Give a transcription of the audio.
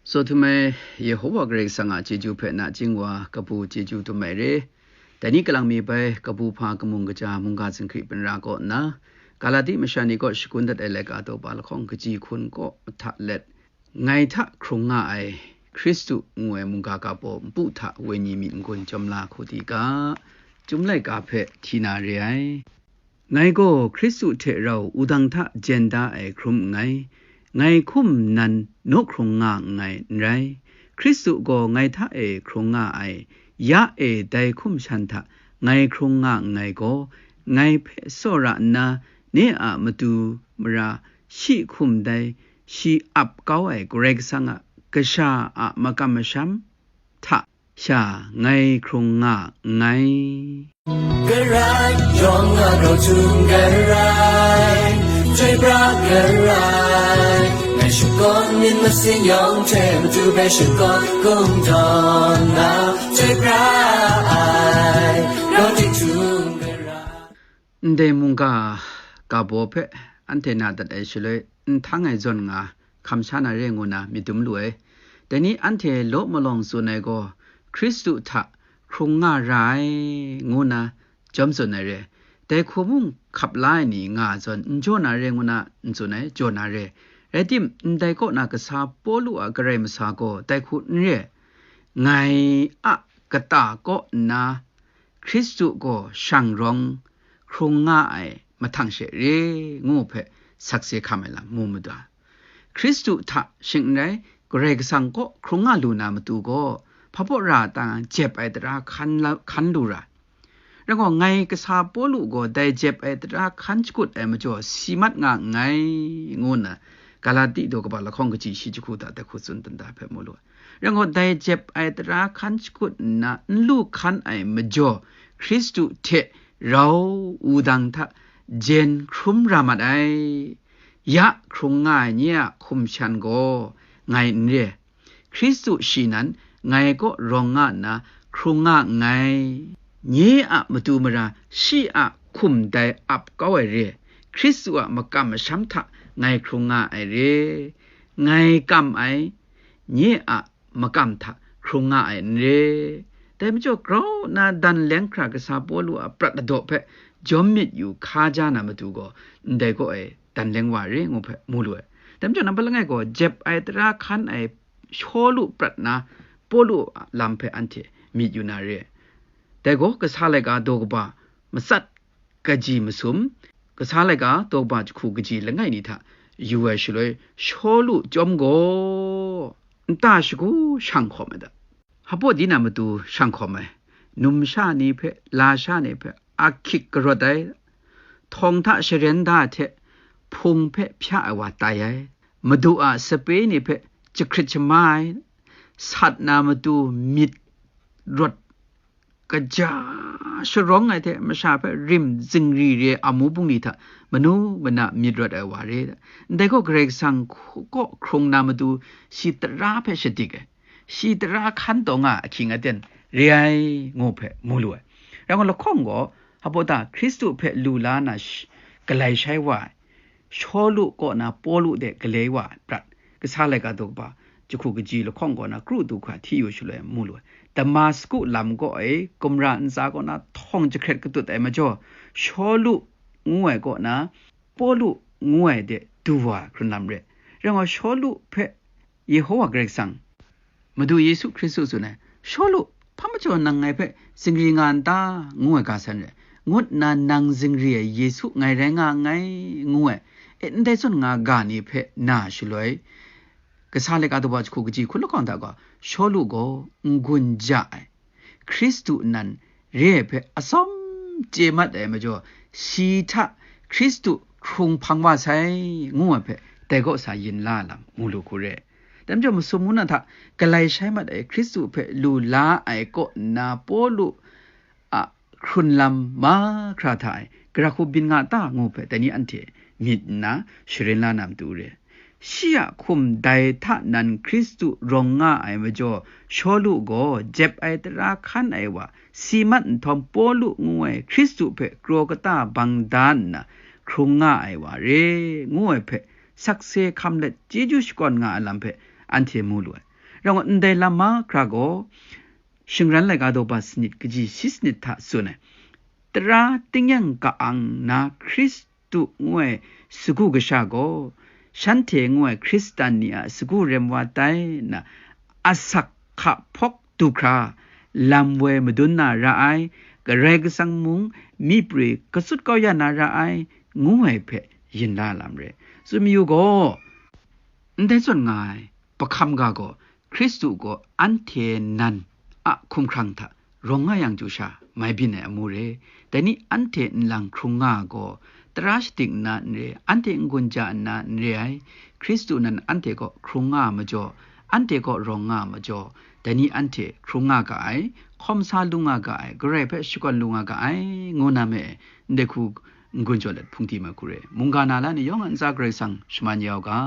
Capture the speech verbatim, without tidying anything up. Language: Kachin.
Tsaw htum ai Yehowa Karai Kasang a chyeju hpe nachying wa kabu chyeju dum ai re. Dai ni kalang mi bai kabu hpa kamung kaja mungga zinghkri pinra kaw nna, Galati masha ni kaw shakun dat ai laika daw ba lahkawng kaji hkun kaw hta let, ngai hta hkrung nga ai Hkristu ngu ai mungga ga baw npu hta wenyi myit n-gun chyawm la hku di ga, Chyum laika hpe hti na re ai. Ngai gaw Hkristu hte rau wudang hta jen da ai hkrum nngai, ngai hkum nan naw hkrung nga nngai n rai. Hkristu gaw ngai hta e hkrung nga ai, ya e dai hkum shan hta ngai hkrung nga nngai gaw, ngai hpe tsawra nna, ne a matu mara shi hkum dai, shi ap kau ai Karai Kasang a Kasha a makam masham hta sha ngai hkrung nga nngai. Karai yawng a rau htum karai, chyoi pra karai, ngai shakawn myit masin yawng hte matu hpe shakawn kungdawn na, chyoi pra ai, rau htum karai. Ndai mungga ga baw hpe anhte na dat ai shaloi, n htang ai zawn nga hkam sha na re ngu na myit dum lu ai. Dai ni anhte law malawng tsun ai gaw, Hkristu hta hkrung nga ra ai, ngu na jawm tsun ai re. Dai hku mung hkap la ai ni nga ai zawn, n jaw na re ngu na n tsun ai, jaw na re. Rai tim, ndai kaw na kasa Pawlu a karai masa gaw dai hku n re. Ngai a kata kaw nna Hkristu gaw shang rawng hkrung nga ai mahtang she re, ngu hpe sakse hkam ai lam mu mada. Hkristu hta shing n rai, Karai Kasang kaw hkrung nga lu na matu gaw, hpa baw ra ta jep ai tara hkan la-, hkan lu ra. Rai gaw, ngai kasa Pawlu gaw dai jep ai tara hkan shakut ai majaw si mat nga nngai, ngu nna Galati daw kaba lahkawng kaji shi jahku hta dai hku tsun dan da hpe mu lu ai. Rai gaw, dai jep ai tara hkan shakut nna n lu hkan ai majaw, Hkristu hte rau wudang hta jen hkrum ra mat ai. Ya hkrung nga ai nye a hkum shan gaw ngai n re. Hkristu shi nan ngai kaw rawng nga nna hkrung nga nngai. Nye a matu mara shi a hkum dai ap kau ai re, Hkristu a makam masham hta ngai hkrung nga ai re, ngai kam ai, nye a makam hta hkrung nga ai n re. Dai majaw, grau nna dan leng hkra kasa Pawlu a prat ladaw hpe jawm myit yu hkaja na matu gaw, ndai kaw e dan leng wa re ngu hpe mu lu ai. Dai majaw, nambat langai gaw, jep ai tara hkan ai Shawlu prat na Pawlu a lam hpe anhte myit yu na re. Dai gaw, kasa laika daw kaba matsat kaji masum, kasa laika daw kaba jahku kaji langai ni hta yu ai shaloi, Shawlu chyawm gaw nta shagu shang hkawm ai da. Hpaw di na matu shang hkawm ai, numsha ni hpe, lasha ni hpe ahkyik karawt ai, htawng hta sharen da hte hpung hpe hpya ai wa tai ai, madu a sape ni hpe jahkrit shama ai, sat na matu myit rawt kaja sharawng ai hte masha hpe rim zingri re amu bungli hta manu mana myit rawt ai wa re. Ndai gaw, Karai Kasang hku-, kaw hkrung na matu shi tara hpe shadik ai, shi tara hkan taw nga ahkying aten re ai, ngu hpe mu lu ai. Rai gaw, lahkawng gaw, hpaw ta Hkristu hpe lu la na sh-, galai shai wa ai, Shawlu kaw na Pawlu de galai wa ai prat, kasa laika daw kaba jahku kaji lahkawng kaw na kru du hkra hti yu shaloi mu lu ai. Damasku lam kaw e, gumra ntsa kaw na htawng jahkret katut ai majaw, Shawlu ngu ai kaw na Pawlu ngu ai de du wa ai hkrun lam re. Rai gaw, Shawlu hpe Yehowa Karai Kasang, Madu Yesu Hkristu tsun ai, "Shawlu, hpa majaw nang ngai hpe zingri nga n ta?" ngu ai ga san re, ngut nna, "Nang zingri ai Yesu ngai rai nga nngai," ngu ai, e, ndai zawn nga ga ni hpe na shaloi, kasa laika daw kaba jahku kaji hkun lahkawng hta gaw, Shawlu gaw n-gun ja ai, Hkristu nan re ai hpe atsawm chye mat ai majaw, shi hta Hkristu hkrung hpang wa sai, ngu ai hpe dai kaw sa yin la ai lam mu lu hku re. Dai majaw, masum mung na hta galai shai mat ai Hkristu hpe lu la ai kaw nna, Pawlu a hkrun lam mahkra hta e gara hku byin nga ta, ngu hpe dai ni anhte myit nna sharin la na matu re. Shi a hkum dai hta nan Hkristu rawng nga ai majaw, Shawlu gaw jep ai tara hkan ai wa, si mat nhtawm Pawlu ngu ai Hkristu hpe kraw kata bang da nna hkrung nga ai wa re, ngu ai hpe sakse hkam let chyeju shakawn nga ai lam hpe anhte mu lu ai. Rau ndai lam mahkra gaw, shingran laika daw ba sanit kaji shi sanit hta tsun ai, tara tingnyang ka-ang na Hkristu ngu ai sagu kasha gaw, shanhte ngu ai Hkristan ni a sagu rem wa tai nna, asak hka hpawk du hkra, lam woi madun na ra ai, Karai Kasang mung myi prwi katsut kau ya na ra ai, ngu ai hpe yin la lam re. Tsun mayu gaw, ndai zawn nga ai, pahkam ga gaw, Hkristu gaw anhte nan a hkumhkrang hta rawng nga yang chyu sha mai byin ai amu re. Dai ni anhte nlang hkrung nga gaw, tara shadik nna n re, anhte n-gun ja nna n re ai. Hkristu nan anhte kaw hkrung nga majaw, anhte kaw rawng nga majaw, dai ni anhte hkrung nga ga ai, hkawm sa lu nga ga ai, Karai hpe shakawn lu nga ga ai, ngu na me, ndai hku n-gun jaw let hpung di mai hku re. Mungga na la ni yawng a ntsa Karai Kasang shaman ya u ga.